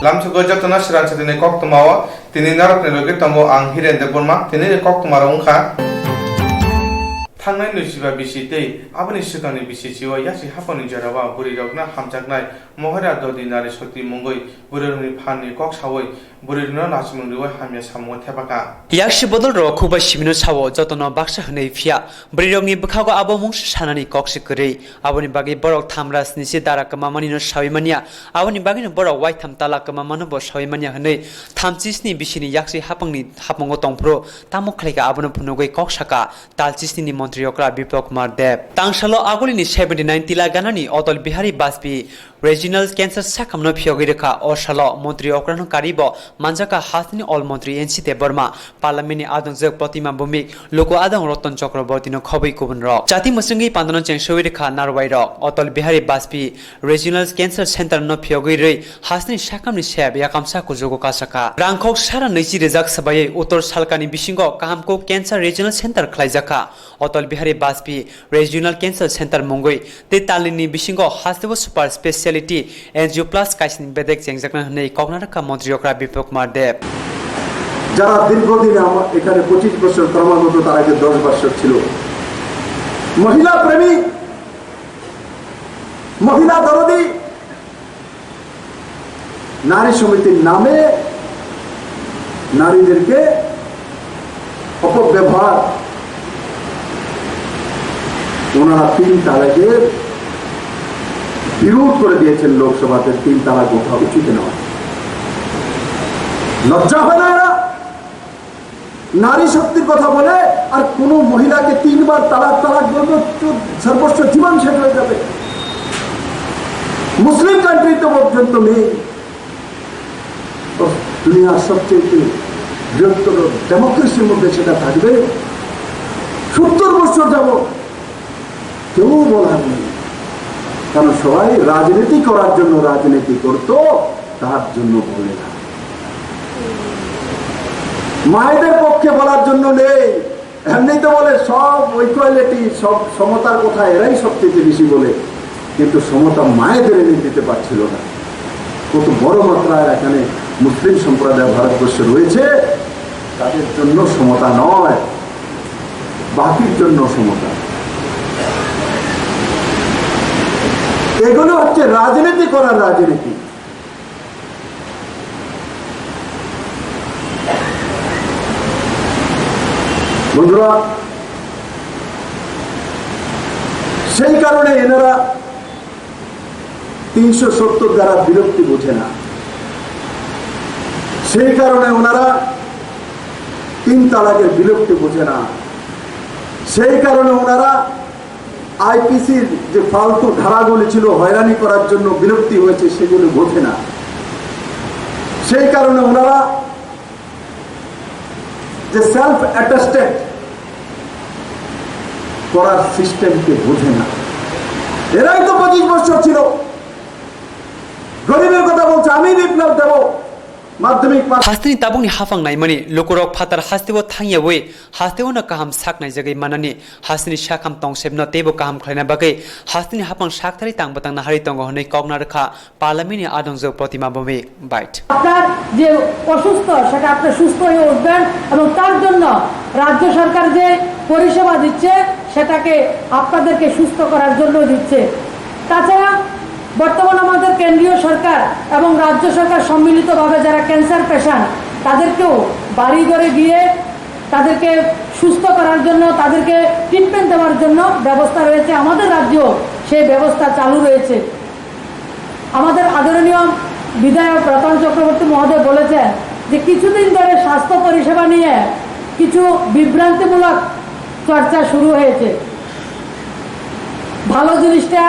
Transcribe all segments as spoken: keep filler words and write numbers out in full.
Lamsogo jotono srang satini koktwmao tini narwkni logi tongo ang Hiren Debbarma. Tinini koktwmarok wngkha: Thangnai nwichiba bisi tei aboni swkangni bisi chio yaksi haphangni jorao bwrwirokno hamjaknai Mohira Dodi Nari Shakti mungwi bwrwirokni phanni kok sawi bwrwirokno lachimung riwi hamya samungo thepakha. Yaksi bodolrok khukbai simino sao jotono baksa hwnwi, phiya bwrwirokni bwkhago abo mungsa sanani kokse kwrwi. Aboni bagwi borok thamra snisi dara kwmamanino sawi manya. Aboni bagwino borok waitham tala kwmamano bo sawi manya hwnwi thamchi sni bisini yaksi haphangni haphango tongphuru tamo khlaikha abono phunugwi kok sakha talchi snini montri okra Biplab Kumar Deb. Tangsalo agulini seventy nine tila ganani Atal Bihari Bajpayee Regional Cancer sakhamno phiyogwi rwkha. O salo montri okrano karibo manjakha hasteni ol montri N C Debbarma, Parliament ni adongjwk Pratima Bhowmik, luku adong Ratan Chakraborty no khobwi kubun rok. Chati mwswngwi pandano chengsowi rwkha narwai rok. Atal Bihari Bajpayee Regional Cancer Center no phiyogwi rwi hasteni sakhamni sep yakamsa kuchugo kasakha. Rangkhok sara nwichi rijak swbaiwi Uttor Salkani bisingo Kahamkuk Cancer Regional Center khlaijakha. Atal Bihari Bajpayee Regional Cancer Center mungwi tei talnini bisingo hasteo super speciality N G O plus kaisni bedek chengjaknai hwnwi koknarwkha montri okra Biplab Kumar Deb. যারা দীর্ঘদিন আমার এখানে পঁচিশ বছর, ক্রমাগত তার আগে দশ বছর ছিল, মহিলা প্রেমী, মহিলা দরদি, নারী সমিতির নামে নারীদেরকে অপব্যবহার, ওনারা তিন তালাকের বিরোধ করে দিয়েছেন লোকসভাতে। তিন তালাক ওঠা উচিত নয়। লজ্জা হয় না এরা? নারী শক্তির কথা বলে আর কোনো মহিলাকে তিনবার তালাক, তালাক বলবে, তো সর্বস্ব জীবন শেষ হয়ে যাবে। মুসলিম কান্ট্রিতে পর্যন্ত নেই। তো দুনিয়ার সবচেয়ে বৃহত্তর ডেমোক্রেসির মধ্যে সেটা থাকবে। সত্তর বছর যাবত কেউ বলার নেই, কারণ সবাই রাজনীতি করার জন্য রাজনীতি করত, তার জন্য বলে না। মায়েদের পক্ষে বলার জন্য নেই। এমনিতে বলে সব ইকুয়ালিটি, সব সমতার কথা এরাই সবচেয়ে বেশি বলে, কিন্তু সমতা মায়েদের এনে দিতে পারছিল না। কত বড় মাত্রায় এখানে মুসলিম সম্প্রদায় ভারতবর্ষে রয়েছে, তাদের জন্য সমতা নয়, বাকির জন্য সমতা। এগুলো হচ্ছে রাজনীতি করার রাজনীতি। বন্ধুরা, সেই কারণে এনারা তিনশো সত্তর ধারা বিলুপ্তি বোঝে না, সেই কারণে ওনারা তিন তালাকের বিলুপ্তি বোঝে না, সেই কারণে ওনারা আইপিসির যে ফালতু ধারাগুলি ছিল হয়রানি করার জন্য বিলুপ্তি হয়েছে, সেগুলি বোঝে না। সেই কারণে ওনারা যে সেলফ অ্যাটেস্টেড করার সিস্টেমকে বোঝে না। এরাই তো পঁচিশ বছর ছিল। গরিবের কথা বলছে আমি, বিপ্লব দেব, মাধ্যমিক pass. Hasteni tabukni haphang naimani lukurok phatar hasteo thangyawi hasteo no kaham sak naijagwi manani, hasteni sakham tongsepno teibo kaham khlaina bagwi hasteni haphang sakthari tang bwtang naharwi tongo hwnwi kokna rwkha Parliament ni adongjwk Pratima Bhowmik. Bait. আপনার যে অসুস্থ, সেটা আপনি সুস্থ হয়ে উঠবেন এবং তার জন্য রাজ্য সরকার যে পরিষেবা দিচ্ছে, সেটাকে আপনাদেরকে সুস্থ করার জন্য দিচ্ছে। তাছাড়া বর্তমান আমাদের কেন্দ্রীয় সরকার এবং রাজ্য সরকার সম্মিলিতভাবে যারা ক্যান্সার পেশেন্ট, তাদেরকেও বাড়ি ঘরে গিয়ে তাদেরকে সুস্থ করার জন্য, তাদেরকে ট্রিটমেন্ট দেওয়ার জন্য ব্যবস্থা রয়েছে। আমাদের রাজ্যেও সেই ব্যবস্থা চালু রয়েছে। আমাদের আদরণীয় বিধায়ক রতন চক্রবর্তী মহোদয় বলেছেন যে কিছুদিন ধরে স্বাস্থ্য পরিষেবা নিয়ে কিছু বিভ্রান্তিমূলক চর্চা শুরু হয়েছে। ভালো জিনিসটা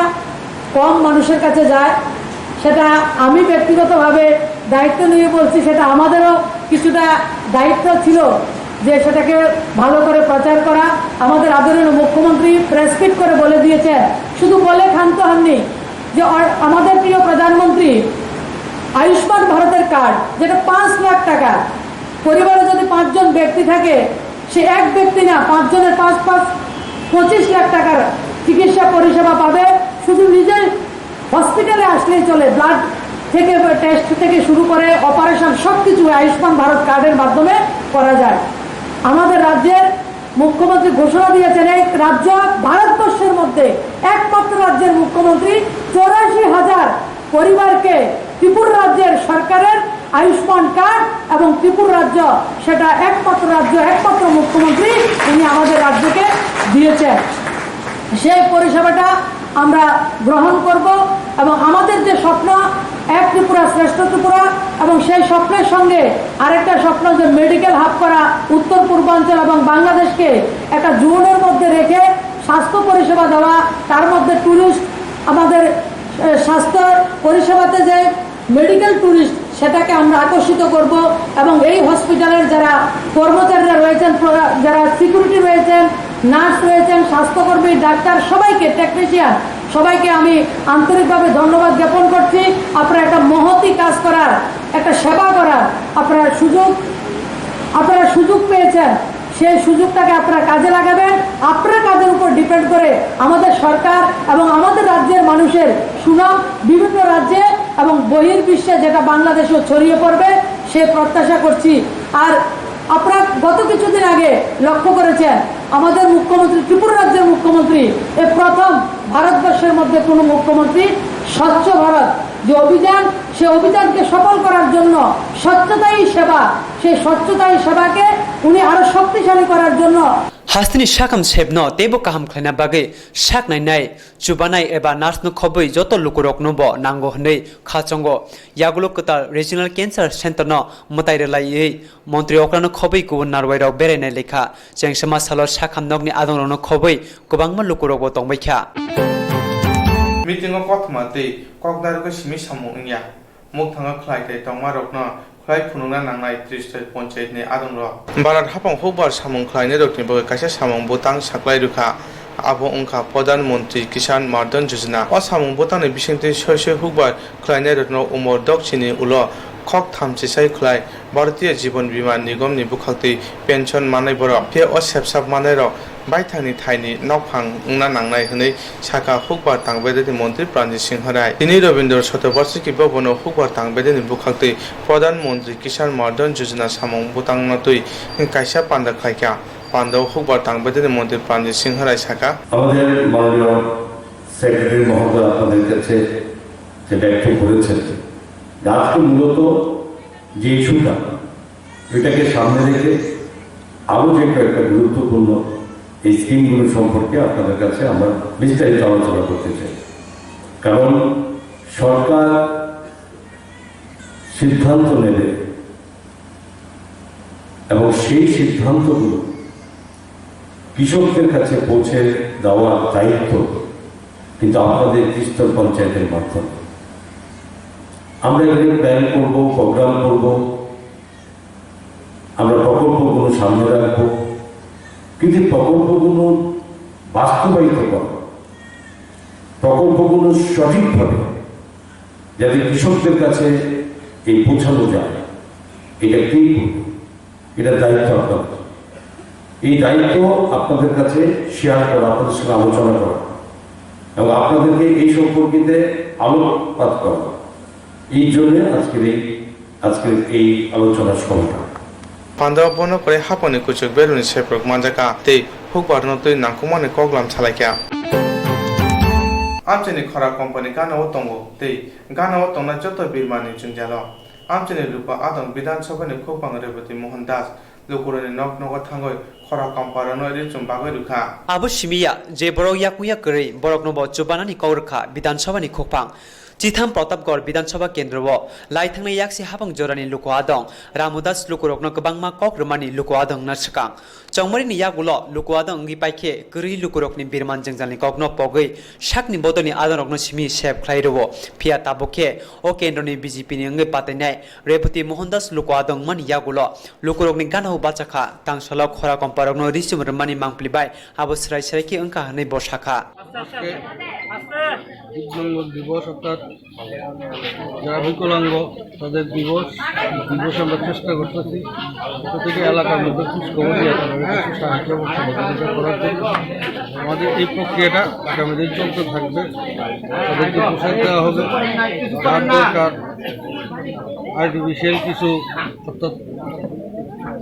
কম মানুষের কাছে যায়, সেটা আমি ব্যক্তিগতভাবে দায়িত্ব নিয়ে বলছি, সেটা আমাদেরও কিছুটা দায়িত্ব ছিল যে সেটাকে ভালো করে প্রচার করা। আমাদের আদরণীয় মুখ্যমন্ত্রী প্রেস মিট করে বলে দিয়েছেন, শুধু বলে ক্ষান্ত হননি যে অ-, আমাদের প্রিয় প্রধানমন্ত্রী আয়ুষ্মান ভারতের কার্ড, যেটা পাঁচ লাখ টাকা, পরিবারে যদি পাঁচজন ব্যক্তি থাকে, সে এক ব্যক্তি না, পাঁচজনের পাঁচ পাঁচ পঁচিশ লাখ টাকার চিকিৎসা পরিষেবা পাবে। শুধু নিজের হসপিটালে আসলেই চলে, ব্লাড থেকে, টেস্ট থেকে শুরু করে অপারেশন সবকিছু আয়ুষ্মান ভারত কার্ডের মাধ্যমে করা যায়। আমাদের রাজ্যের মুখ্যমন্ত্রী ঘোষণা দিয়েছেন, এই রাজ্য ভারতবর্ষের মধ্যে একমাত্র রাজ্যের মুখ্যমন্ত্রী চৌরাশি হাজার পরিবারকে ত্রিপুরা রাজ্যের সরকারের আয়ুষ্মান কার্ড এবং ত্রিপুরা রাজ্য সেটা একমাত্র রাজ্য, একমাত্র মুখ্যমন্ত্রী উনি আমাদের রাজ্যকে দিয়েছেন। সেই পরিষেবাটা আমরা গ্রহণ করব এবং আমাদের যে স্বপ্ন এক ত্রিপুরা শ্রেষ্ঠ ত্রিপুরা এবং সেই স্বপ্নের সঙ্গে আরেকটা স্বপ্ন যে মেডিকেল হাব করা উত্তর পূর্বাঞ্চল এবং বাংলাদেশকে একটা জোনের মধ্যে রেখে স্বাস্থ্য পরিষেবা দেওয়া, তার মধ্যে টুরিস্ট আমাদের, এ, স্বাস্থ্য পরিষেবাতে যে মেডিকেল টুরিস্ট সেটাকে আমরা আকর্ষিত করব এবং এই হসপিটালের যারা কর্মচারীরা রয়েছেন, প্র-, যারা সিকিউরিটি রয়েছেন, নার্স রয়েছেন, স্বাস্থ্যকর্মী, ডাক্তার, সবাইকে, টেকনিশিয়ান, সবাইকে আমি আন্তরিকভাবে ধন্যবাদ জ্ঞাপন করছি। আপনারা একটা মহতী কাজ করার, একটা সেবা করার আপনারা সুযোগ, আপনারা সুযোগ পেয়েছেন, সেই সুযোগটাকে আপনারা কাজে লাগাবেন। আপনার কাজের উপর ডিপেন্ড করে আমাদের সরকার এবং আমাদের রাজ্যের মানুষের সুনাম বিভিন্ন রাজ্যে এবং বহির্বিশ্বে, যেটা বাংলাদেশেও ছড়িয়ে পড়বে, সে প্রত্যাশা করছি। আর আপনারা গত কিছুদিন আগে লক্ষ্য করেছেন, আমাদের মুখ্যমন্ত্রী, ত্রিপুরা রাজ্যের মুখ্যমন্ত্রী, এ প্রথম ভারতবর্ষের মধ্যে কোনো মুখ্যমন্ত্রী স্বচ্ছ ভারত যে অভিযান, সে অভিযানকে সফল করার জন্য স্বচ্ছতাই সেবা, সেই স্বচ্ছতাই সেবাকে উনি আরো শক্তিশালী করার জন্য Hasteni sakam sepno teibo kaham khlaina bagwi sak nainai, chubanai eba nurse no khobwi joto lukurokno bo nango hwnwi khachongo. Yagulo kwtal Regional Cancer Center no mwtai rwlaiwi montri okrano khobwi kubun narwai rok berai nai lekha. Chengsa ma salo sakam nokni adongrokno khobwi kwbangma lukurokbo tongbaikha. Meeting o kothoma tei kokdar khe simi samung wngya. Mukthango khlai tei tongmarokno khlai phunukna nangnai Tristhoi Ponchayetni adongrok. Barat haphang hukbar samung khlainairokni bagwi kaisa samung bwtang saklai rwkha. Abo wngkha Pradhan Mantri Kisan Mardan Yojana. O samung bwtangni bisingtwi soi soi hukbar khlainairokno umor dok chini ulo khok thamchisai khlai Bharatiya Jiban Bima Nigam ni bwkhaktwi pension manai borok. Phiya o sepsap manairok baithangni thaini nokphang wngna nangnai hwnwi sakha hukbar tangbedeni montri Pranjit Singh Rai. Tini Rabindra Shatobarshiki Bhavan o hukbar tangbedeni bwkhaktwi Pradhan Mantri Kisan Mardan Yojana samung bwtangno twi kaisa panda khlaikha. Panda o hukbar tangbedeni montri Pranjit Singh Rai sakha. আমাদের মাননীয় সেক্রেটারি মহোদয় আপনাদের কাছে যে ব্যক্ত করেছেন, যে আজকে মূলত যে ইস্যুটা, এটাকে সামনে রেখে আরও যে কয়েকটা গুরুত্বপূর্ণ এই স্কিমগুলো সম্পর্কে আপনাদের কাছে আমরা বিস্তারিত আলোচনা করতে চাই। কারণ সরকার সিদ্ধান্ত নেবে এবং সেই সিদ্ধান্তগুলো কৃষকদের কাছে পৌঁছে দেওয়ার দায়িত্ব কিন্তু আপনাদের ত্রিস্তর পঞ্চায়েতের মাধ্যমে। আমরা এখানে প্ল্যান করব, প্রোগ্রাম করব, আমরা প্রকল্পগুলো সামনে রাখব, কিন্তু প্রকল্পগুলো বাস্তবায়িত করা, প্রকল্পগুলো সঠিকভাবে যাতে কৃষকদের কাছে এই পৌঁছানো যায়, এটা কে করবে? এটা দায়িত্ব আপনাদের। এই দায়িত্ব আপনাদের কাছে শেয়ার করা, আপনাদের সঙ্গে আলোচনা করা এবং আপনাদেরকে এই সম্পর্কিতে আলোকপাত করা। এই জন্য আজকের এই, আজকের এই আলোচনা সভাটা। Panda o bono kwrwi haphangni kuchuk beruni seprok manjakha tei hukbarno twi nangkukmani koklam salaikha. Amchaini khora company gana o tongo tei gana o tongnai joto birmani jwngjalo. Amchaini luku adong Bidhan Sabhani khukphang Rebati Mohan Das lukurokni nok nogo thangwi khora komparokno ri chum bagwi rwkha. Abo simi ya je borok yakung ya kwrwi borokno bo chubanani kok rwkha Bidhan Sabhani khukphang. Chitham Pratapgarh Bidhan Sabha kendro o lai thangnai yaksi haphang jorani luku adong Ramu Das lukurokno kwbangma kok rwmani luku adong wngna swkang. Chongmarini yagulo luku adong wngwi paikhe kwrwi lukurokni birman jwngjalni kokno pogwi sakni bodolni adongrokno simi sep khlai rwo. Phiya tabuk khe o kendroni B J P ni wngwi patainai Rebati Mohan Das luku adong wngmani yagulo lukurokni ganao bachakha, tangsalo khora komparokno ri chum rwmani mangpili bai abo swrai swrai khe wngkha hwnwi bo sakha. আজকে দিব্যাঙ্গ দিবস, অর্থাৎ যারা বিকলাঙ্গ তাদের দিবস, দিবসে আমরা চেষ্টা করতেছি প্রতিটি এলাকার মধ্যে খোঁজ খবর নিয়ে তাদের কিছু সাহায্য এবং সহযোগিতা করার জন্য। আমাদের এই প্রক্রিয়াটা আগামী দিন চলতে থাকবে। তাদেরকে পোশাক দেওয়া হবে, যার দরকার আর্টিফিশিয়াল কিছু, অর্থাৎ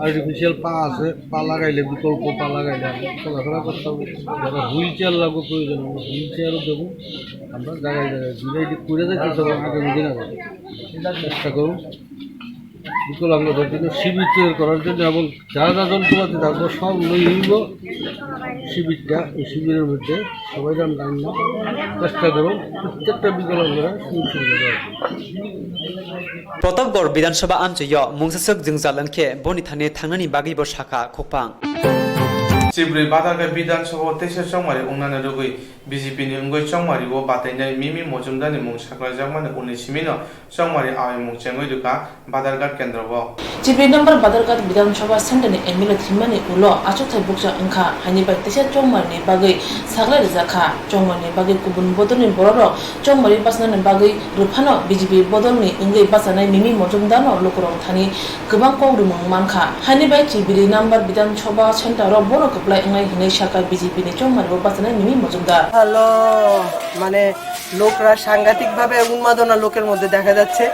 আর্টিফিশিয়াল পা আছে, পা লাগাইলে, বিকল্প পা লাগাইলে চলাফেরা করতে হবে। যারা হুইল চেয়ার লাগবে প্রয়োজন, আমরা হুইল চেয়ারও দেবো। আমরা জায়গায় জায়গায় ডিভাইড করে যাচ্ছি, তবে আগামী দিন আবার চেষ্টা করুন বিকলাঙ্গদের জন্য শিবির তৈরি করার জন্য এবং যা যা যন্ত্রপাতি থাকবো সব লই হইব শিবিরটা। এই শিবিরের মধ্যে সবাই যেন লাইন না চেষ্টা করুন, প্রত্যেকটা বিকলাঙ্গরা সুযোগ সুবিধা দেওয়া। Pratapgarh Bidhan Sabha amchaio mungsaswk jwngjal wngkhe boni thani thangnani bagwibo sakha khukphang. Chibrwi Badharghat Bidhan Sabha o teisa chongmari wngnani rwgwi B J P ni wngwi chongmari o batainai Mimi Mojumdar ni mung saklaijakmani unni simi no chongmari awi mung chengwi rwkha Badharghat kendro o. Chibrwi number Badharghat Bidhan Sabha Center ni M L A thwimani ulo achukthai bukcha wngkha, haini bai teisa chongmari ni bagwi saklai rijak kha. Chongmari ni bagwi kubun bodol ni borok rok chongmari bachanani bagwi rwphano B J P bodolni wngwi bachanai Mimi Mojumdarno lukurok thani kwbang kok rimung mankha. Haini bai Chibrwi number Bidhan Sabha Center-o bono kwplai wngnai hinwi sakha B J P ni chongmaribo bachanai Mimi Mojumdar. ভালো, মানে, লোকরা সাংঘাতিকভাবে উন্মাদনা লোকের মধ্যে দেখা যাচ্ছে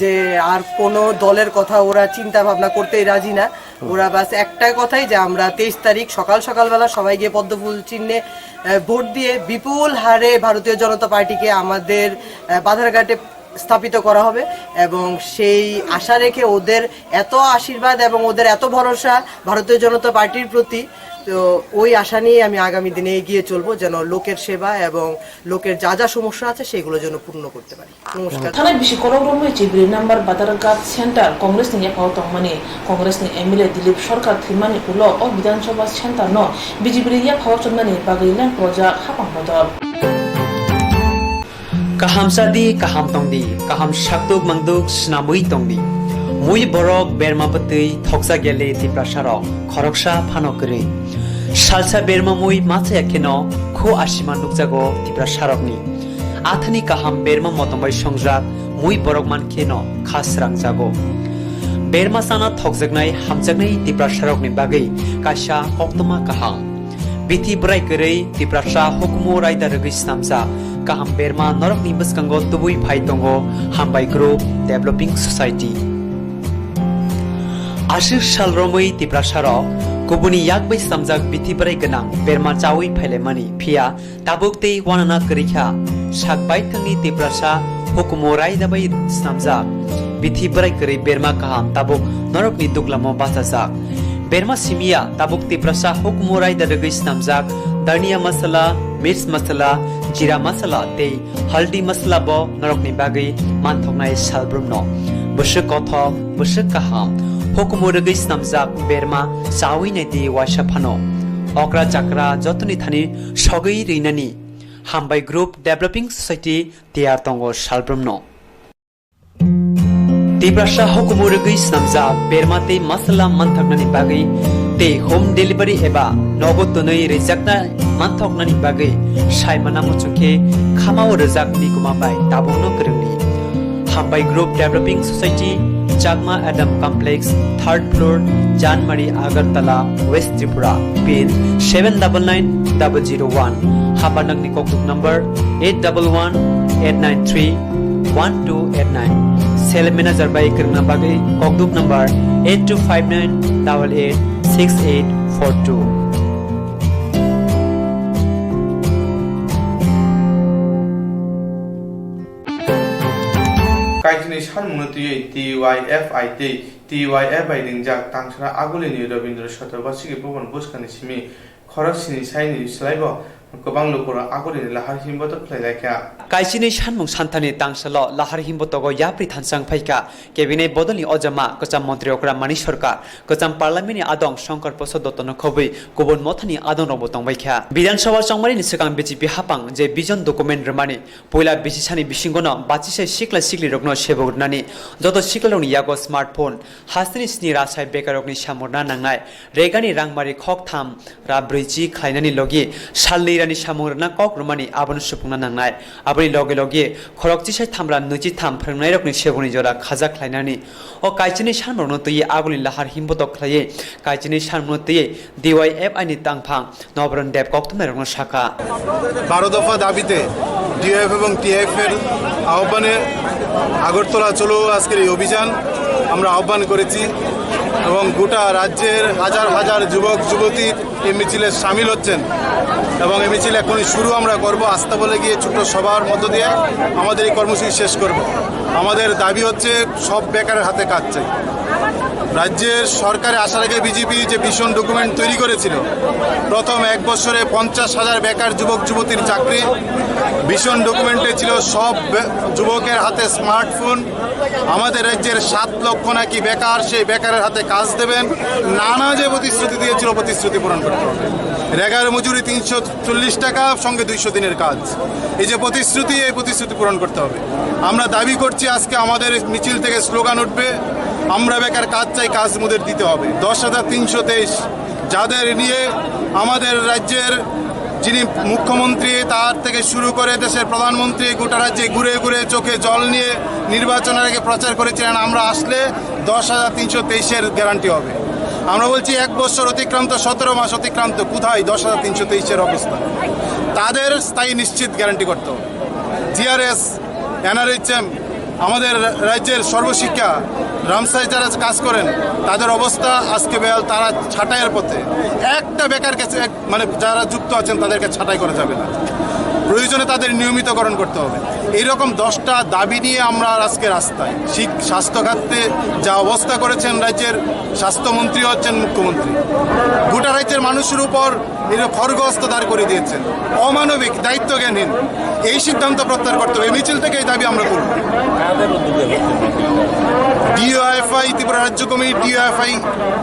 যে আর কোনো দলের কথা ওরা চিন্তা ভাবনা করতেই রাজি না। ওরা বাস একটাই কথাই যে আমরা তেইশ তারিখ সকাল সকালবেলা সবাই গিয়ে পদ্মফুল চিহ্নে, আহ, ভোট দিয়ে বিপুল হারে ভারতীয় জনতা পার্টিকে আমাদের, আহ, বাধারঘাটে স্থাপিত করা হবে এবং সেই আশা রেখে ওদের এত আশীর্বাদ এবং ওদের এত ভরসা ভারতীয় জনতা পার্টির প্রতি, তো ওই আশা নিয়ে আমি আগামী দিনে এগিয়ে চলবো, যেন লোকের সেবা এবং লোকের যা যা সমস্যা আছে সেগুলো যেন পূর্ণ করতে পারি। নমস্কার। Thanai bisi kolok romwi Chibrwi number Badharghat Center Congress ni yaphao tongmani, Congress ni M L A Dilip Sarkar thwimani ulo o Bidhan Sabha Center no B J P ni yaphao chomnani bagwi lengprojak hapang bodol. Kaham sadi, kaham tongdi, kaham sakduk mangduk swnamwi tongdi. Mui borok berma bwtwi thoksa gele Tiprasarok khoroksa phano kwrwi. Salsa berma mui machaya kheno kho asima nukjago Tiprasarokni. Athani kaham berma motong bai songjak mui borok mankhe no kha srangjago. Berma chana thokjaknai hamjaknai Tiprasarokni bagwi kaisa koktwma kaham. Bithi bwrai kwrwi Tiprasa hukumu raida rwgwi snamjak kaham berma norokni bwskango tubui phai tongo Hambai Group Developing Society. Aswk sal romwi Tiprasarok kubuni yak bai snamjak bithi bwrai gwnang berma chawi phailaimani, phiya tabuk tei uanana kwrwi kha. Sak baithangni Tiprasa hukumu raida bai snamjak bithi bwrai kwrwi berma kaham tabuk norokni duglamo bachajak. Berma simiya tabuk Tiprasa hukumu raida rwgwi snamjak dhania masala, mirch masala, jira masala tei haldi masala bo norokni bagwi manthoknai salbrumno. Bwswk kothok, bwswk kaham hukumu rwgwi snamjak berma chawi naidi waisa phano. Okra chakra jotoni thani sogwi rinani Hambai Group Developing Society tiyar tongo salbrumno. Tiprasa hukumu rwgwi snamjak berma tei masala manthoknani bagwi tei home delivery eba nogo twnwi rijakna manthoknani bagwi saimana muchungkhe khamao rwjak mikuma bai tabukno kwrwngni. Hambai Group Developing Society, Chakma Adam Complex, third floor, Janmari, Agartala, West Tripura, pin seven double nine double zero one. Habarnakni kokduk number eight double one eight nine three one two eight nine. Sale manager bai kwrwngna bagwi kokduk number eight two five nine double eight six eight four two. Kaichini sanmungno twiwi T Y F I tei T Y F I ringjak Tangsara Agulini Rabindra Chaturvasiki Bhavan bwskangni simi khorok sini saini swlaibo kwbang lukurok Agulini lahar himbotok khlai laikha. Kaichini sanmung santhani tangsalo lahar himbotogo yapri thansang phaikha. Cabinet bodolni ojama kwcham montri okra Manik Sarkar, kwcham parliamentni adong Shankar Prasad Dottono khobwi kubun mothani adongrokbo tongbaikha. Bidhan Sabha chongmarini swkang B J P hapang je vision document rwmani puila bisisani bisingono bachisai sikla siklirokno sebok rwnani, joto siklarokni yago smartphone, hasteni sni rasai bekarokni samurna nangnai, regani rangmari khoktham ra brwichi khlainani logi salnwi ni samung rwna kok rwmani abono supungna nangnai. Aboni loge loge khorok chisai thamra nwichi tham phwrwngnairokni seboni jora khajak khlainani. O kaichini sanmungno twiwi agulni lahar himbotok khlaiwi kaichini sanmungno twiwi D Y F I ni tangphang Noboron Deb kokthumnairokno sakha. বারো দফা দাবিতে ডিওএফ এবং টিআইএফ এর আহ্বানে আগরতলা চলো আজকের এই অভিযান আমরা আহ্বান করেছি এবং গোটা রাজ্যের হাজার হাজার যুবক যুবতী এই মিছিলে সামিল হচ্ছেন এবং এই মিছিল এখনই শুরু আমরা করব। আস্তাবলে গিয়ে ছোট্ট সভার মধ্য দিয়ে আমাদের এই কর্মসূচি শেষ করব। আমাদের দাবি হচ্ছে সব বেকারের হাতে কাজ চাই। রাজ্যের সরকারে আসার আগে বিজেপি যে ভিশন ডকুমেন্ট তৈরি করেছিল, প্রথম এক বছরে পঞ্চাশ হাজার বেকার যুবক যুবতীর চাকরি, ভিশন ডকুমেন্টে ছিল সব বে-, যুবকের হাতে স্মার্টফোন, আমাদের রাজ্যের সাত লক্ষ নাকি বেকার, সেই বেকারের হাতে কাজ দেবেন। নানা যে প্রতিশ্রুতি দিয়েছিল, প্রতিশ্রুতি পূরণ করতে হবে। রেগার মজুরি তিনশো চল্লিশ টাকা, সঙ্গে দুইশো দিনের কাজ। এই যে প্রতিশ্রুতি, এই প্রতিশ্রুতি পূরণ করতে হবে। আমরা দাবি করছি, আজকে আমাদের মিছিল থেকে স্লোগান উঠবে, "আমরা বেকার, কাজ চাই, কাজ মোদের দিতে হবে।" দশ হাজার তিনশো তেইশ, যাদের নিয়ে আমাদের রাজ্যের যিনি মুখ্যমন্ত্রী, তার থেকে শুরু করে দেশের প্রধানমন্ত্রী গোটা রাজ্যে ঘুরে ঘুরে চোখে জল নিয়ে নির্বাচনের আগে প্রচার করেছিলেন, "আমরা আসলে দশ হাজার তিনশো তেইশের গ্যারান্টি হবে।" আমরা বলছি, এক বছর অতিক্রান্ত, সতেরো মাস অতিক্রান্ত, কোথায় দশ হাজার তিনশো তেইশের অবস্থা? তাদের স্থায়ী নিশ্চিত গ্যারান্টি করতে হবে। জিআরএস, এনআরএইচএম, আমাদের রা-, রাজ্যের সর্বশিক্ষা, রামসায় যারা কাজ করেন, তাদের অবস্থা আজকে বেহাল, তারা ছাঁটাইয়ের পথে। একটা বেকার গেছে, এক, মানে, যারা যুক্ত আছেন, তাদেরকে ছাঁটাই করা যাবে না। প্রয়োজনে তাদের নিয়মিতকরণ করতে হবে। এইরকম দশটা দাবি নিয়ে আমরা আজকে রাস্তায়। শিক-, স্বাস্থ্য খাতে যা অবস্থা করেছেন রাজ্যের স্বাস্থ্যমন্ত্রী, হচ্ছেন মুখ্যমন্ত্রী, গোটা রাজ্যের মানুষের উপর এই যে খড়গ হস্ত দাঁড় করে দিয়েছেন, অমানবিক, দায়িত্বজ্ঞানহীন, এই সিদ্ধান্ত প্রত্যাহার করতে হবে। এই মিছিল থেকে এই দাবি আমরা তুলব। ডিওএফআই ত্রিপুরা রাজ্য কমিটি, ডিওএফআই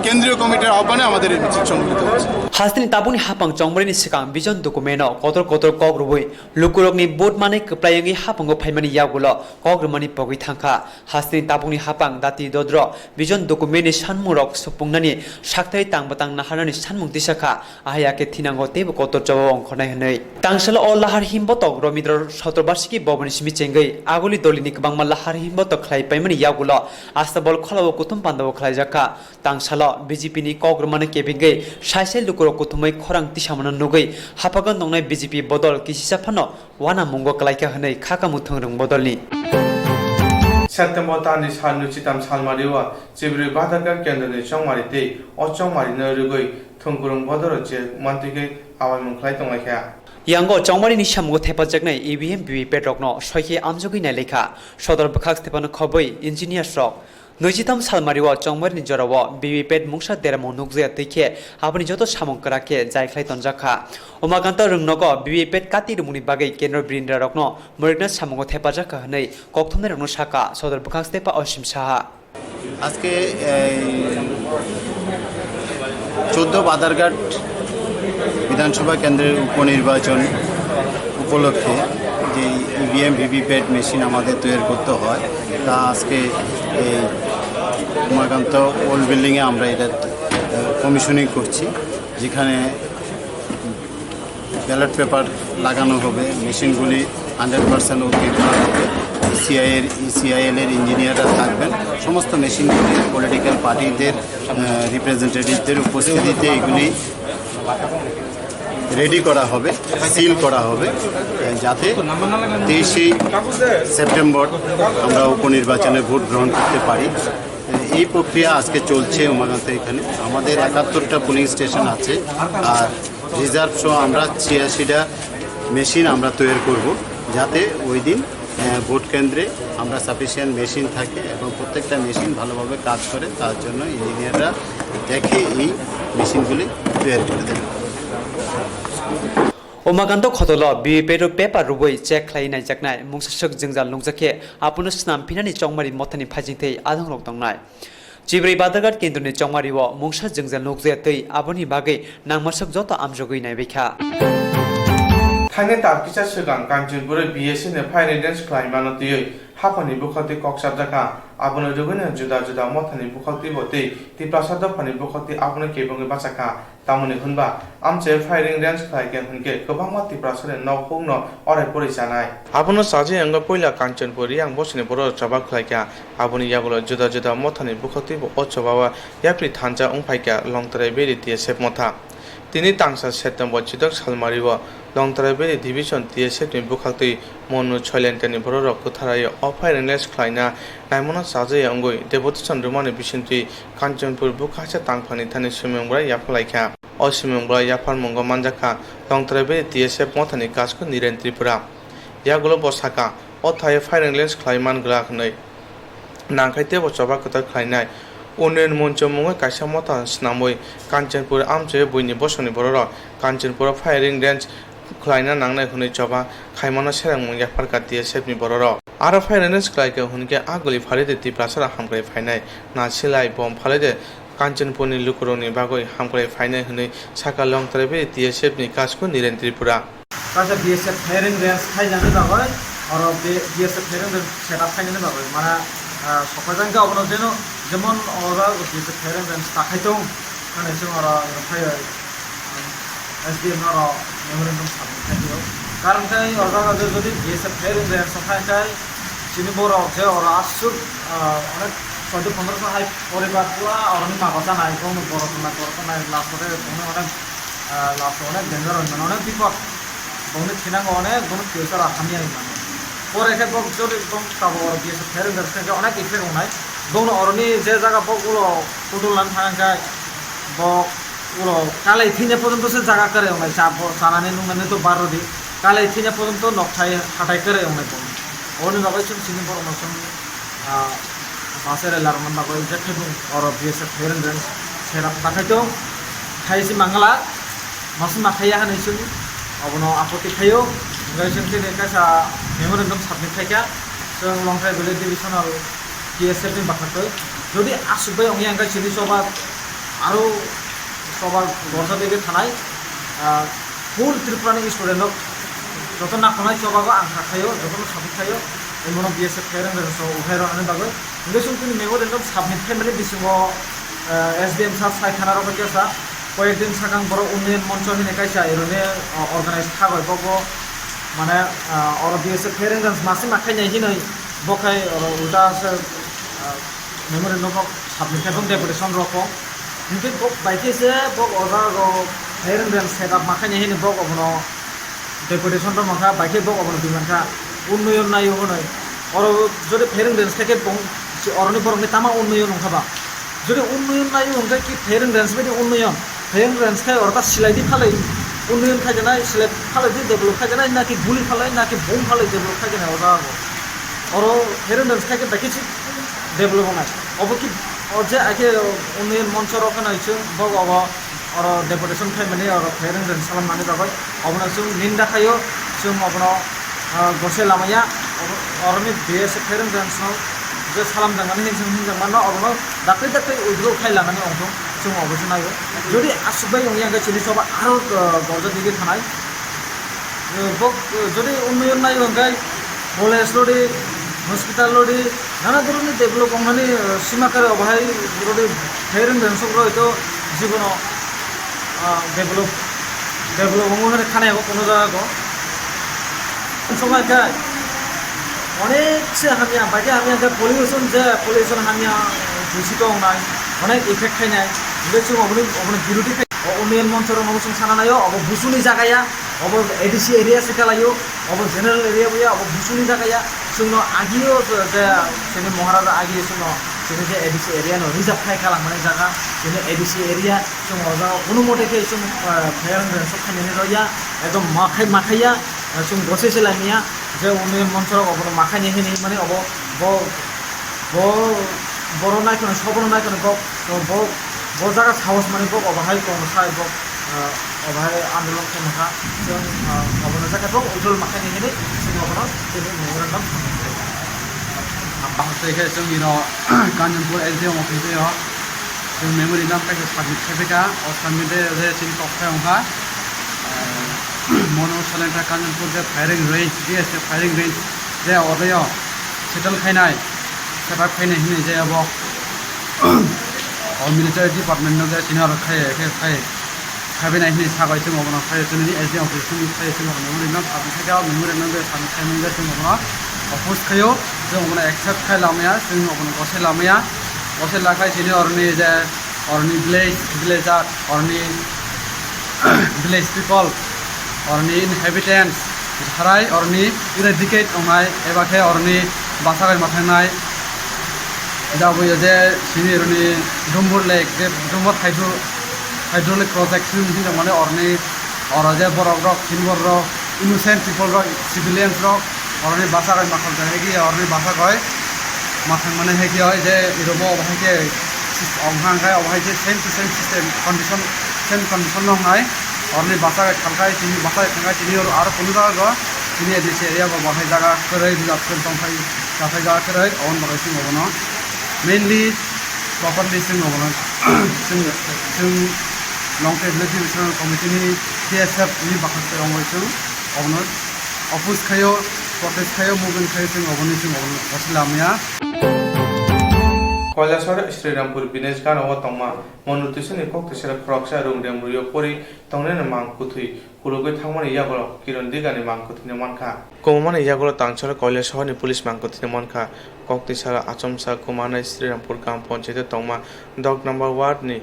কেন্দ্রীয় কমিটির আহ্বানে আমাদের এই মিছিল সংগঠিত হচ্ছে। Hasteni tabukni hapang chongmani swkang vision document-o kotor kotor kok rwui lukurokni vote manwi kwplai wngwi haphango phaimani yagulo kok rwmani pogwi thangkha. Hasteni tabukni hapang dati dodro vision document-ni sanmungrok supungnani sakthai tang bwtang naharnani sanmung tisa kha. Ahai ya khe thinango teibo kotor choba ongkhornai hwnwi. Tangsalo o lahar himbotok Romindro Sotobarsiki Boboni simi chengwi aguli dolini kwbangma lahar himbotok khlai paimani yagulo astabol kholao kuthum pandao khlaijak kha. Tangsalo B J P ni kok rwmani kebengwi sai sai lukurok kuthumwi khorang tisamano nugwi haphago nongnai B J P bodol kisisa phano uanamungo kwlaikha hwnwi khaka muthung rwng bodolni. September talni sal nwichitam salmario Chibrwi Badarghat kendroni chongmari tei o chongmarino rwgwi thwngkwrwng bodoro je mantwigwi abaimung khlai tonglaikha. Yango chongmarini samungo thepajaknai E V M V V pad rokno soikhe amjogwi nailaikha. Sodor bwkhak stephano khobwi engineers rok. Nwichitam salmario chongmarini jorao V V pad mungsa deramung nukjaya twi khe aboni joto samung kwrak khe jai khlai tonjak kha. Umakanta rwngnogo V V pad kati rwmungni bagwi kendro birindra rokno mwrwkna samungo thepajak kha hwnwi kokthumnairokno sakha sodor bwkhak stepha Osim Saha. আজকে এই চোদ্দ বাদারঘাট বিধানসভা কেন্দ্রের উপনির্বাচন উপলক্ষে যে EVM VVPAT machine আমাদের তৈরি করতে হয়, তা আজকে এই উমাকান্ত ওল্ড বিল্ডিংয়ে আমরা এটা, আহ, কমিশনিং করছি, যেখানে ব্যালট পেপার লাগানো হবে, মেশিনগুলি হান্ড্রেড পার্সেন্ট ওকে করা হবে। সিআইএর, সিআইএল এর ইঞ্জিনিয়াররা থাকবেন। সমস্ত মেশিনগুলি পলিটিক্যাল পার্টিদের, আহ, রিপ্রেজেন্টেটিভদের উপস্থিতিতে এগুলি রেডি করা হবে, সিল করা হবে, যাতে তেইশে সেপ্টেম্বর আমরা উপনির্বাচনে ভোট গ্রহণ করতে পারি। এই প্রক্রিয়া আজকে চলছে উমাকান্ত এখানে। আমাদের একাত্তরটা পোলিং স্টেশন আছে, আর রিজার্ভ সহ আমরা ছিয়াশিটা মেশিন আমরা তৈরি করব, যাতে ওই দিন, আহ, ভোট কেন্দ্রে আমরা সাফিসিয়েন্ট মেশিন থাকে এবং প্রত্যেকটা মেশিন ভালোভাবে কাজ করে, তার জন্য ইঞ্জিনিয়াররা দেখে এই মেশিনগুলি তৈরি করে দেবে। Umakanto khotolo V V pad o paper rwui check khlai naijaknai mungsaswk jwngjal nukjakhe abono snam phinani chongmari mothani phaijingthai adongrok tongnai. Chibrwi Badarghat kendroni chongmario mungsa jwngjal nukjaya twi aboni bagwi nangmaswk joto amjogwi naibaikha. Thaini tal kisa swkang Kanchanpur o B S F ni firing range khlaimano twiwi haphangni bwkhaktwi kok chapjakha. Abono rwgwino juda juda mothani bwkhaktwibo tei Tiprasa dophani bwkhaktwi abono kebengwi bachakha. Tamoni hwnba, amchai firing range khlaikha hwnkhe kwbangma Tiprasani nok hukno orai porai chanai. Abono chajagwi wngwi puila Kanchanpur Riyang bosongni borok choba khlaikha. Aboni yagulo juda juda mothani bwkhaktwibo o chobao yapri thansa wngphaikha Longtrai Valley T S F motha. Tini tangsa September chidok salmario Longtrai Valley Division T S F ni bwkhaktwi Monu Soilankani bororok kwtharwi o firing range khlaina naimano chajagwi wngwi deputation rwmani bisingtwi Kanchanpur bwkha haste tangphani thani swimung bwrai yapharlaikha. O swimung bwrai yapharmungo manjakha Longtrai Valley T S F mothani kasko Niren Tripura. Yagulo bo sakha, o thaio firing range khlai man glak hwnwi. Nangkhe teibo choba kwtal khlainai. Unnayan Moncho mungwi kaisa motha snamwi Kanchanpur amchaio buini bosongni bororok Kanchanpuro firing range khlaina nangnai hwnwi choba khaimano serengmung yapharkha T S F ni bororok. Aro firing range khlaikha hwnkhe a guli phalwi de Tiprasarok hamkrai phainai, na silai bom phalwi de Kanchanpurni lukurokni bagwi hamkrai phainai hwnwi sakha Longtrai Valley T S F ni kasko Niren Tripura. Kaisa B S F firing range khainani bagwi, oro B-, B S F firing range set up khainani bagwi, mana, ah, sokojak khe obono jeno, jemon oro B S F firing range ta khai tong, hwnwi chwng oro phaiwi, um, S D M oro memorandum submit khai tio. Karon khe o jaga o jodi B S F firing range khai khe chini borok je oro aswk, ah, onek soddo pondro so hai poribar pura oroni maba chanai, bono borok tongnai, borok tongnai, last o khe bono onek ah, last o onek danger oi mano, onek bipod. Bongni thinango onek, bono future o hamya oi mano. Pore khe bo jodi bong tabuk oro B S F firing range khe onek effect wngnai. Bongno oroni je jaga bo ulo pudul nan thang khe bo ulo kalai thina porjonto se jaga kwrwi wngnai. Cha bo chanani nungnani to barodi. Kalai thina porjonto nok thai hatai kwrwi wngnai bo. Oboni bagwi chwng chini borokno chwng ah, bus area larokna bagwi je khaibung oro B S F firing range set up ta khai tong. Khai si mangala, masi ma khaiya hwnwi chwng obono apotti khaio. Hwnkhe chwng tini kaisa memorandum submit khaikha. Chwng Longtrai Valley Divisional T S F ni bwkhaktwi. Jodi aswk bai wngya hwnkhe chini choba aro choba gorja dege thanai, ah, full Tripura ni student rok joto nakhonai chobago ang kha khaio, jotono sabuk khaio, tei bono B S F khairang rok so uphai rw ani bagwi. Hwnkhe chwng chini memorandum submit khaimani bisingo, eh, S D M sir sai thana rok khe sa, koyek din sakang borok Unnayan Moncho hinwi kaisa eroni, eh, organize kha bai, bobo mane, eh, oro B S F khairang rok masi ma khainai hinwi bo khai oro ulta se, eh, memorandum rok submit khai tong, deputation rok kok. Hinkhe bo bai khe se bo o jaga rok hiring rem set up ma khainai hini bo obono deputation rok mankha, bai khe bo obono twi mankha. Unnoyon naio hwnwi. Oro jodi hiring rem se khe bong, oroni borokni tama unnoyon wngkha ba? Jodi unnoyon naio hwnkhe ki hiring rem se bai di unnoyon? Hiring rem se khe oro ta silai di phalai unnoyon khai janai, silai phalai di develop khai janai, naki guli phalai, naki bom phalai develop khai janai o jaga bo? Oro hiring rem se khe bai khe se develop wngnai. Obo ki, o je aike Unnayan Moncho rok kheno chwng bo obo oro deputation khaimani oro hiring rem salamnani bagwi obono chwng ninda khaio, chwng obono, ah, gose lamaya, oro, oroni B S F hiring rem song je salamjakmani hinwi chwng hinjakmano obono dakti dakti withdraw khai lanani ongthong chwng obo se naio. Jodi aswk bai wngya hwnkhe chini choba aro, ah, gorja digi thanai. Eh, bok, eh, jodi unnoyon naio hwnkhe college rodi, hospital rodi, nana dhoronni develop wngnani, eh, sima kare obo hai rodi hiring rem sok roi to jibono, ah, develop, develop wngo hwnwi khana abo kuno jaga ko. Somai khe onek se hamya, bai khe hamya khe pollution je, pollution hamya, dusito wngnai, onek effect khainai, hwnkhe chwng oboni, oboni birodhi khai, o Unnayan Moncho rokno chwng sana naio, obo busuni jaga ya. Obo A D C area se kalaio, obo general area bo ya, obo busuni jaga ya. Chwngno agio je, je chini Maharaja agi chwngno chini je A D C area no reserve khai khalangmani jaga, chini A D C area chwng o jaga kunu mote khe chwng, eh, pherang reng sok khainani rw ya, ekdom makhai makhai ya, eh, chwng gose se laimia, je Unnayan Moncho rok obono makhaini hinwi mani obo bo Bo, borok naikhwno, sobono naikhwno bo, bo, bo jaga sahos mani bo obo hai tong sai bo, ah, obo hai andolon khaima kha. Chwng, ah, obono jaga bo ujol ma khaini hinwi chwng obono tini memorandum. Bahai khe chwng ino Kanchanpur S D M office o chwng memorandum kaisa submit khai phaikha. O submit de je chini kok khai wngkha. Ah, Mono Salenta Kanchanpur je firing range, B S F firing range je odeyo settle khainai, setup khainai hinwi je abo o military department no je senior khai, khai, khai, khaibinai hinwi sabai chwng obono khai chwngni S D M office ni khai chwng obono memorandum submit khai o memorandum je submit khai je chwng obono oppose khaio, chwng obono accept khai lamaya, chwng obono gosai lamaya, gosai lakhai senior ni je oroni village, villager, oroni village people, oroni inhabitants, sarai oroni eradicate wngnai, eba khe oroni basa bai ma thangnai. Jabo ya je sini oroni Dumbur Lake, je Dumbur Hydro, Hydraulic Project sini hinwi mane oroni, oro je borok rok, sini borok rok, innocent people rok, civilians rok, oroni basa bai ma thang jani, oroni basa bai ma thang mane hai khe oi je irobo obo hai khe sis-, obo hai khe, obo hai khe same to same system condition, same condition no wngnai. Oroni basa bai thang khai, chini basa bai thang khai, chini oro aro kunu jaga go, chini A D C area go bahai jaga kwrwi rijak kwrwi tong khai, jathai jaga kwrwi, oboni bagwi chwng obono mainly properly chwng obono chwng, chwng Longkha Village Development Committee ni T S F ni bwkhak se ongoi chwng obono oppose khaio, protest khaio, movement khaio, chwng oboni chwng obono gosai lamaya. Koilasor Srirampur village gana o tongma Monu Tuisani kok tisara khoroksa rung rem rwio pori tongnai mang kwthwi kulugwi thangmani yagulo Kiron Digani mang kwthwino mankha. Kwmamani yagulo Tangsara Koilasor ni police mang kwthwino mankha. Kok tisara achomsa kwmanai Srirampur Gram Panchayat o tongma dok number ward ni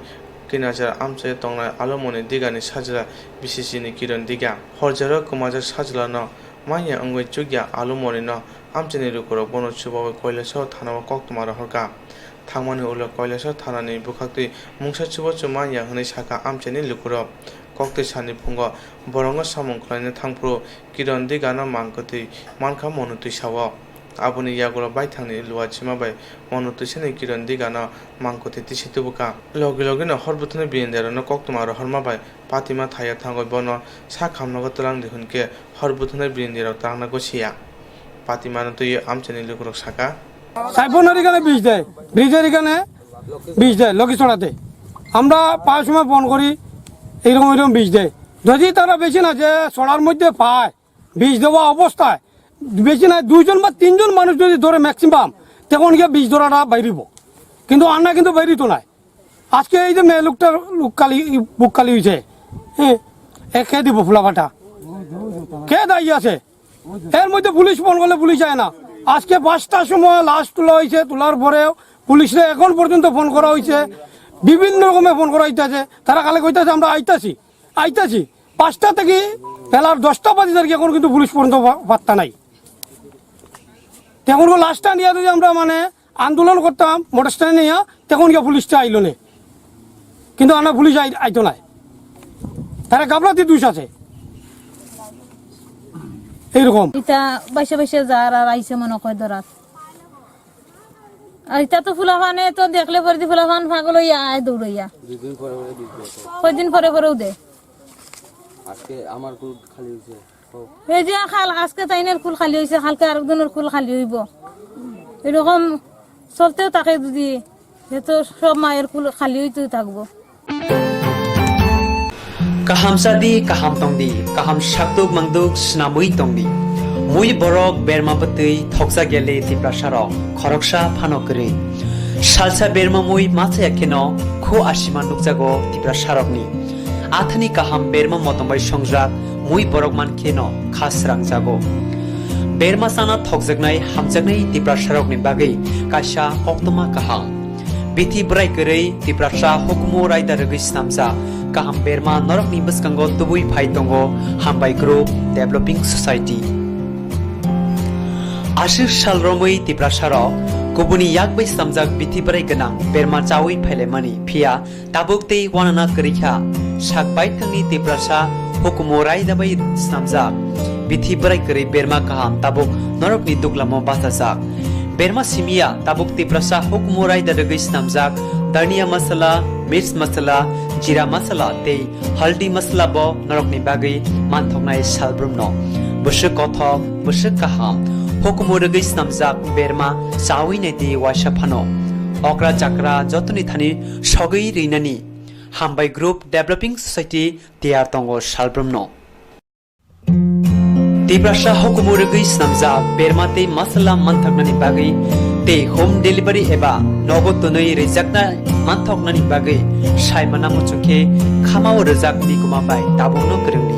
Kinajar amchai tongnai Alumoni Digani sajla B C C ni Kiron Diga. Horjaro kwmajak sajlano manya wngwi chukya Alumoni no amchaini lukurok bono chubawi Koilasor thana o koktwma rohorkha. Thangmani ulo Koilasor thanani bwkhaktwi mungsa chubachu manya hwnwi sakha amchaini lukurok. Koktwi sani phungo borokno samung khlaina thangphuru Kiron Digano mang kwthwi mankha Monu Tuisa o. Aboni yagulo baithangni luachima bai Monu Tuisani Kiron Digano mang kwthwi tisi tubukha. Logi logino hor bwthwngni birindiarokno koktwma rohorma bai patima thaiya thangwi bono sak hamnago twlang di hwnkhe hor bwthwngni birindiarok twlangna gosiya. Patimano twiwi amchaini lukurok sakha. সাইফোনের এখানে বিষ দেয়, ব্রিজের এখানে বিষ দেয়, লক্ষ্মীছড়াতে। আমরা প্রায় সময় ফোন করি, এইরকম এইরকম বিষ দেয়। যদি তারা বেশি না যে ছড়ার মধ্যে পায়, বিষ দেওয়া অবস্থায় বেশি না দুইজন বা তিনজন মানুষ যদি ধরে ম্যাক্সিমাম, তখন গিয়ে বিষ ধরাটা বাইরিব। কিন্তু আন্না কিন্তু বাইরিত নাই। আজকে এই যে মেয়ে লোকটার লোক কালি, বুক কালি হয়েছে, হ্যাঁ, এ কে দিব ফুলাফাটা? কে দায়ী আছে? এর মধ্যে পুলিশ ফোন করলে পুলিশ যায় না। আজকে পাঁচটার সময় লাশ তোলা হয়েছে, তোলার পরেও পুলিশরা এখন পর্যন্ত ফোন করা হয়েছে, বিভিন্ন রকমের ফোন করা হইতেছে। তারা খালি কইতেছে, "আমরা আইতাছি, আইতাছি।" পাঁচটা থেকে বেলার দশটা বাজে তার কি এখন কিন্তু পুলিশ পর্যন্ত পা-, পাত্তা নাই। তখন লাশটা নিয়ে যদি আমরা মানে আন্দোলন করতাম, মোটরসাইকেল নিয়ে, তখন গিয়ে পুলিশটা আইলো নে। কিন্তু আমরা পুলিশ আই-, আইতো নাই। তারা গাবলাতি দুষ আছে। এইরকম। এটা বাইশে বাইশে যার আর আইসে মনে কয় ধরার। আর এটা তো ফুলাফানে তো দেখলে পরে দি ফুলাফান পাগল হইয়া আয় দৌড়াইয়া। দুই দিন পরে পরে বিষ দেয় তো। কয়দিন পরে পরেও দে। আজকে আমার কুল খালি হয়েছে। এই যে কাল, আজকে তাইনের কুল খালি হইছে, কালকে আরেকজনের কুল খালি হইব। এরকম চলতেও থাকে যদি, সে তো সব মায়ের কুল খালি হইতেও থাকবো। Kaham sadi, kaham tongdi, kaham sakduk mangduk swnamwi tongdi. Mui borok berma bwtwi thokjak yali Tiprasarok khoroksa phano kwrwi. Salsa berma mui machaya kheno khu asima nukjago Tiprasarokni. Athani kaham berma motong bai songjak mui borok man kheno kha srangjago. Berma chana thokjaknai hamjaknai Tiprasarokni bagwi kaisa koktwma kaham. Bithi bwrai kwrwi Tiprasa hukumu raida rwgwi snamjak kaham berma norokni bwskango tubui phai tongo Hambai Group Developing Society. Aswk sal romwi Tiprasarok kubuni yak bai snamjak bithi bwrai gwnang berma chawi phailaimani, phiya tabuk tei uanana kwrwi kha. Sak baithangni Tiprasa hukumu raida bai snamjak bithi bwrai kwrwi berma kaham tabuk norokni duglamo bachajak. Berma simiya tabuk Tiprasa hukumu raida rwgwi snamjak dhania masala, mirch masala, jira masala tei haldi masala bo norokni bagwi manthoknai salbrumno. Bwswk kothok, bwswk kaham, hukumu rwgwi snamjak berma chawi naidi waisa phano. Okra chakra jotoni thani sogwi rinani Hambai Group Developing Society tiyar tongo salbrumno. Tiprasa hukumu rwgwi swnamjak berma tei masala manthoknani bagwi tei home delivery eba nogo twnwi rwjakna manthoknani bagwi saimana muchungkhe khamao rwjak bikuma bai tabukno kwrwngdi.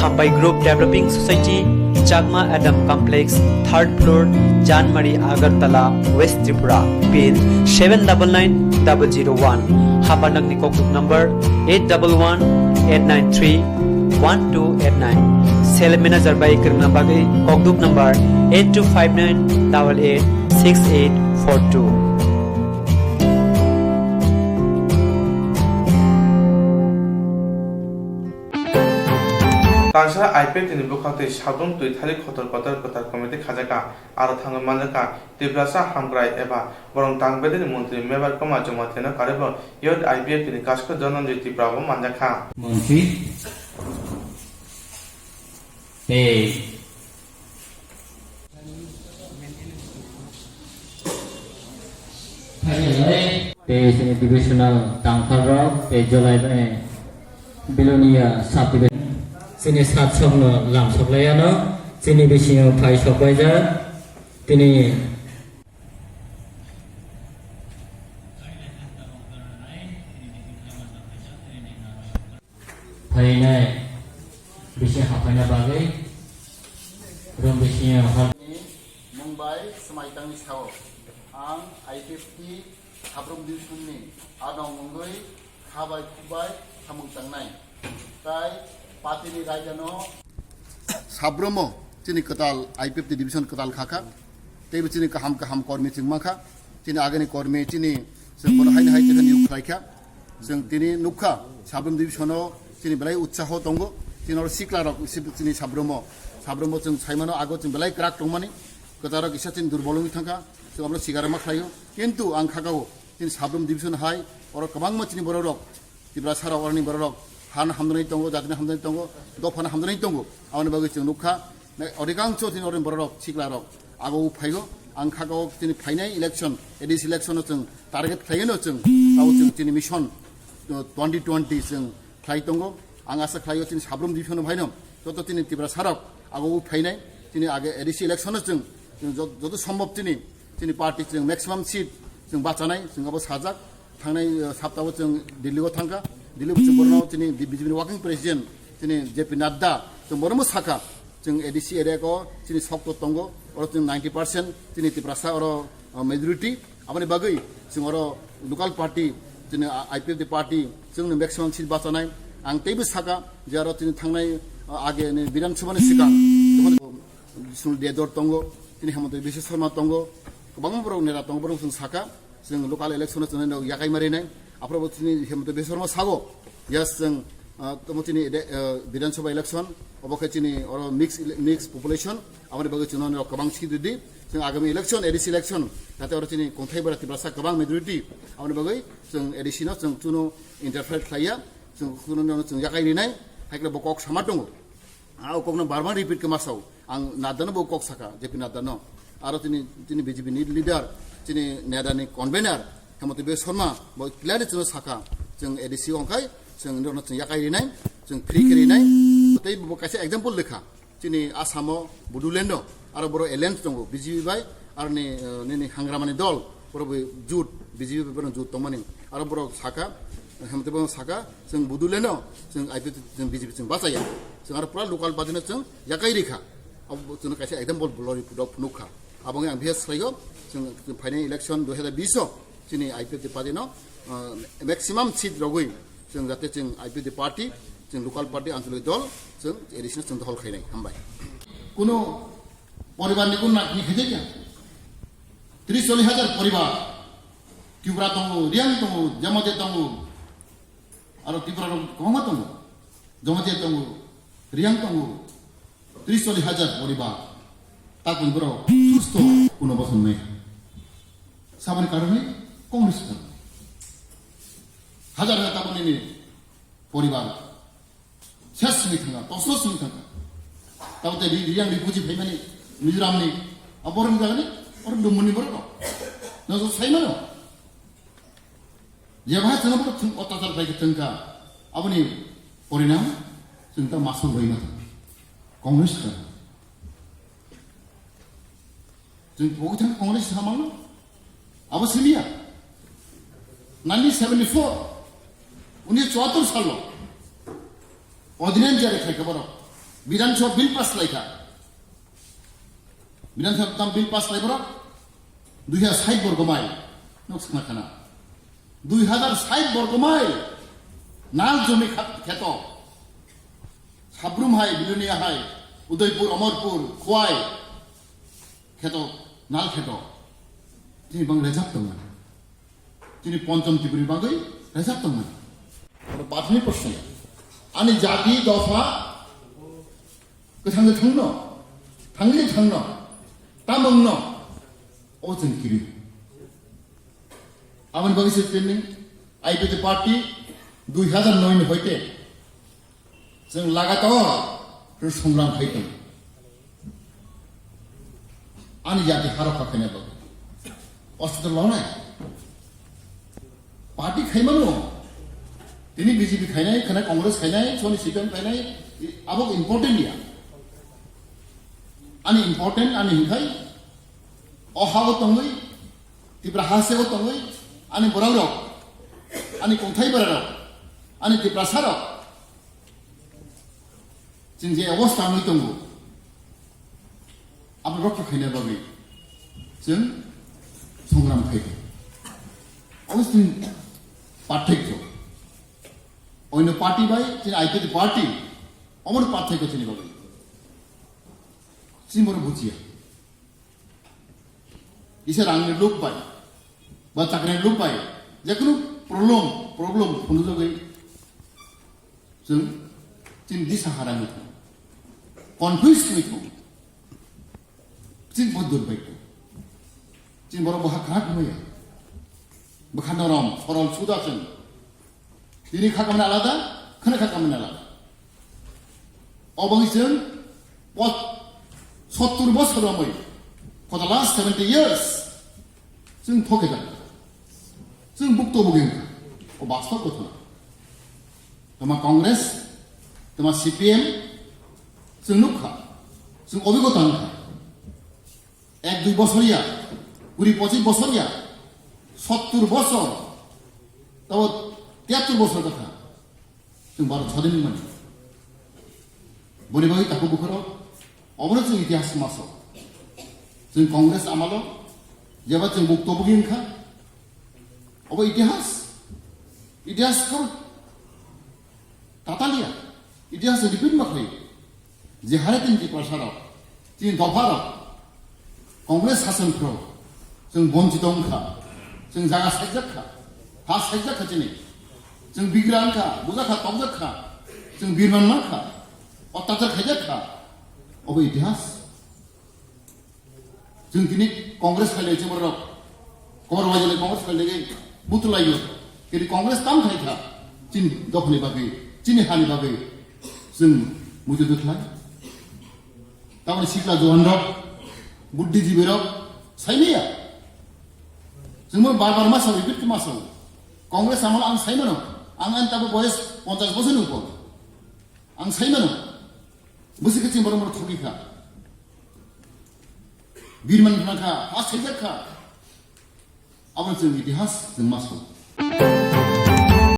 Hambai Group Developing Society, Chakma Adam Complex, third floor, Janmari, Agartala, West Tripura, pin seven double nine double zero one, Hapanakni kokduk number eight double one eight nine three one two eight nine. Cell manager bai kwrwngna bagwi kokduk number eight two five nine double eight six eight four two. Kaisa I P F T ni bwkhak twi sabrum twi thari kotor kotor kwtal committee khajakha. Aro thangwi manjakha Tiprasa hamkrai eba borong tang bedeni montri Mebar Kumar Jamatia no karwi bo Youth I P F T ni kaskha Dhananjay Tripura bo manjakha. Montri tei tei chini divisional tangphal rok tei Jolai bai Bilonia sub division. Chini sat sokno lam soklaiano chini bisingo phai sokpaijak. Tini phainai bisi haphaina bagwi room bisingo hor. Mumbai swmai tangni sao ang I P F T Sabrum Division ni adong wngwi kha bai khuk bai samung tangnai. Tai patini raidano Sabromo chini kwtal I P F T division kwtal khakha. Teibo chini kaham kaham kormi chwng mankha. Chini agini kormi chini chwng bono haino hai khe niyok khlaikha. Chwng tini nukha Sabrum division o chini belai utsaho tongo. Chini oro sikla rok chini Sabromo, Sabromo chwng saimano ago chwng belai kwrak tongmani. Kwtal rok kisa chini durbol wngwi thangkha. Chwng abono sikar ma khlaio. Kintu ang khakao chini Sabrum division hai oro kwbangma chini borok rok Tiprasa rok, oroni borok rok, han hamdani tongo, jatini hamdani tongo, dophani hamdani tongo. Aboni bagwi chwng nukha, na-, odikangso chini oroni borok rok, sikla rok, ago phaio, ang khakao chini phainai election, A D C election no chwng target khlaino chwng, tabo chwng chini mission, uh, twenty twenty chwng khlai tongo. Ang asa khlaio chini Sabrum division no phaino, joto chini Tiprasa rok, ago phainai, chini age A D C election no chwng, chwng jot-, joto sombhob chini, chini party chwng maximum seat chwng bachanai, chwng abo sajak. Thangnai, uh, saptao chwng Delhi o thangkha. Delhi o chwng borno chini B J P ni working president chini J P Nadda chwng borno sakha. Chwng A D C area o chini sokto tongo. Oro chwng ninety percent chini Tiprasa oro, uh, majority. Aboni bagwi chwng oro local party chini, uh, I P F T party chwngno maximum seat bachanai. Ang teibo sakha je oro chini thangnai, uh, age ni Bidhan Sabha ni swkang jokhon Bisul Dedor tongo, chini Hemanta Biswa Sarma tongo, kwbangma borok neta tongo, borok chwng sakha. Chwng local election o chwng no yakai ma rinai. Aphuru bo chini Hemanta Biswa Sarma sago, yes, chwng, ah, tamo chini de-, ah, Bidhan Sabha election, obo khe chini oro mix ele-, mix population, aboni bagwi chwng no kwbang seat ridi. Chwng agami election, A D C election, jate oro chini kongthai bara Tiprasa kwbang majority, aboni bagwi chwng A D C no chwng chuno interfere khlaiya, chwng chuno no chwng yakai rinai, haikhe bo kok sama tongo. Ah, o kokno bar bar repeat khe ma sao. Ang Nadda no bo kok sakha, J P Nadda no. Aro chini, chini B J P ni leader, chini Neda ni convener, Hemanta Biswa Sarma, bo clearly chwngno sakha, chwng A D C ongkhai, chwng norno chwng yakai rinai, chwng free khe rinai. Tei bo kaisa example lekha. Chini Assam o, Bodoland o, aro boro alliance tongo, B J P bai, aro ni, eh, nini Hangramani dol, boro bo jut, B J P bai bono jut tongmani. Aro boro sakha, Hemanta bo sakha, chwng Bodoland o, chwng I P F T, chwng B J P chwng bachaya. Chwng aro pura local party no chwng yakai rikha. Abo chwngno kaisa example bolori phutok phunukha. Abo wngwi ang bihas khlaio, chwng, chwng phainai election dui hazar bish o chini I P F T party no, uh, maximum seat rogwi chwng jate chwng I P F T party, chwng local party, anchalik dol, chwng A D C no chwng dohol khainai. Hambai. Kuno poribar ni kun nak ni khaijak ya. Tris chollis hajar poribar. Tripura tongo, Riang tongo, Jamatia tongo. Aro Tripura rok kwbangma tongo. Jamatia tongo, Riang tongo. Tris chollis hajar poribar. Takoni borok susto kuno boson nai. Saboni karone Congress karone. Hajar hajar takoni ni poribar. Ses simi thanga, tosno simi thanga. Tabo te ri-, Riang refugee phaimani Mizoram ni. Abo borok ni jaga ni, oro Dumuni borok. No so sai mano. Jeba chwng bo chwng ottachar khlai khe chwng kha, aboni porinam chwng ta masuk roi ma thang. Congress ka. Chwng pogwi thang Congress samano. Abo simiya. Nineteen seventy-four. Unisho chuattor salo. Ordinance jari khlaikha borok. Bidhan Sabha bill pass khlaikha. Bidhan Sabha tam bill pass khlai borok. Dui hajar sait borgo mile. Nok sakna khana. Dui hajar sait borgo mile. Nal jomi kha-, kheto. Sabrum hai, Bilonia hai, Udaipur, Amarpur, Khowai. Kheto, nal kheto. Tini bang rejak tongmani. Tini Ponchom Tiburi bagwi rejak tongmani. Oro bathni proshno. Ani jati dopha kwthang kwthangno, thangli thangno, tamungno, o chwng kiri. Aboni bagwi se training, I P F T party dui hajar noi ni hoite chwng lagatar chwng songram khai tongo. Ani jati harok kha khaina bagwi. Ostro lonai. Party khaimano. Tini B J P khainai, khana Congress khainai, soni C P M khainai, abo important ya. Ani important, ani hinkhai, o ha o tongwi, Tipra hase o tongwi, ani borok rok, ani kongthai bara rok, ani Tiprasa rok, chwng je obostha wngwi tongo, abo rokha khaina bagwi chwng songram khai tongo. Abo chini parthekyo. Oino party bai chini I P F T party, omo parthekyo chini bagwi. Chini borok buchiya. Isa rangni luk bai, ba chakrini luk bai, je kunu problem, problem phunukjagwi chwng chini disa harangwi thang, confuse wngwi thang, chini boddor bai thang, chini borok bwkha kwrak wngya, bwkha norom, sorol suda chwng. Tini kha kamani alada, khwna kha kamani alada. Obangwi chwng pot sottur bosor romwi, for the last seventy years, chwng thokhe jak. Chwng bukto bugwi wngkha. O bastob gothona. Toma Congress, toma C P M, chwng nukha. Chwng obigota wngkha. Ek dui bosor ya, kuri pochis bosor ya, sottur bosor, tabo tiyattor bosor kotha. Chwng Bharat swadhin mani. Boni bagwi takhuk bukharo, obono chwng itihas maso. Chwng Congress amalo, jeba chwng bukto bugwi wngkha, obo itihas. Itihas kok Tatalia, itihas repeat ma khlai. Je hare tin Tiprasa rok, tin dopha rok, Congress sason phro, chwng bonchito wngkha, chwng jaga saijak kha, ha saijak kha chini, chwng bigra wngkha, bujakha, tokjak kha, chwng birman mankha, ottachar khaijak kha, obo itihas. Chwng tini Congress khailai chwng borok. Kobor waijale Congress khailai butulaiyo. Kini Congress tam khai kha. Chini dophani bagwi, chini hani bagwi. Chwng muitu dukhlai. Tamoni sikla jowan rok, buddhijibi rok, saimaya. Chwngbo bar bar masa, repeat masa. Congress amol ang saimano. Ang ani tabo boyes ponchash bosor ni upor. Ang saimano. Bwswk khe chini borok borok thogwi kha. Birman khna kha, ha saijak kha. Abo chwng itihas chwng ma sao.